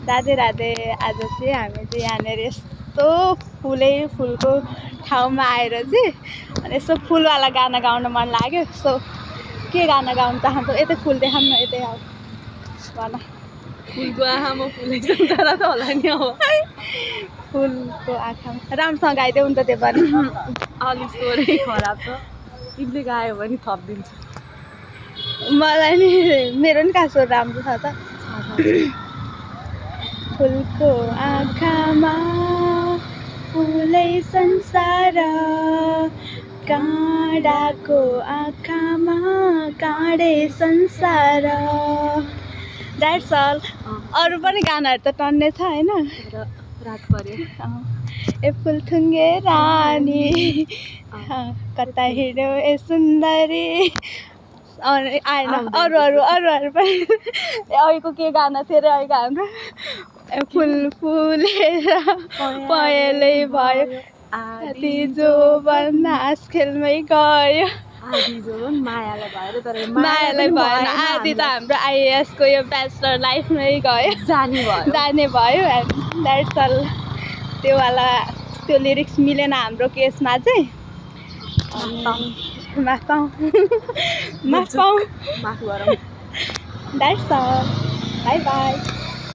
राधे राधे। आज चाहिँ हामी चाहिँ यहाँनिर यस्तो फुलको ठाउँमा आएर चाहिँ अनि यस्तो फुलवाला गाना गाउन मन लाग्यो। सो के गाना गाउन चाहन्छौ? यतै फुल देखाउँ न, यतै आऊ भन। फुलको आँखामा फुलै संसार त होला नि अब। फुलको आँखामा राम्रोसँग गाइदेऊ नि त त्यो पनि। अलिक स्वरै खराब छ, तिमीले गायो भने थपिदिन्छु। मलाई नि मेरो नि कहाँ स्वर राम्रो छ त। फुलको आँखामा फुलै संसार, काँडाको आँखामा काँडै संसार। That's all. अरू पनि गानाहरू त टन्नै छ होइन? रात पर्यो। ए फुलथुङ्गे रानी कता हिँड्यो ए सुन्दरी। आएन अरू पनि। अहिलेको के गाना थियो अरे अहिलेको हाम्रो? फुल फुलेर पहेँलै भयो आधी जोबन हाँस खेलमै गयो। आधी जोबन मायालाई भएर तर मायालाई भएन, आधी त हाम्रो आइएएसको यो ब्याचलर लाइफमै गयो, जाने भयो। And that's all. त्यो लिरिक्स मिलेन हाम्रो केसमा चाहिँ। माफ पाऊँ। माफ गरौँ। That's all. Bye by.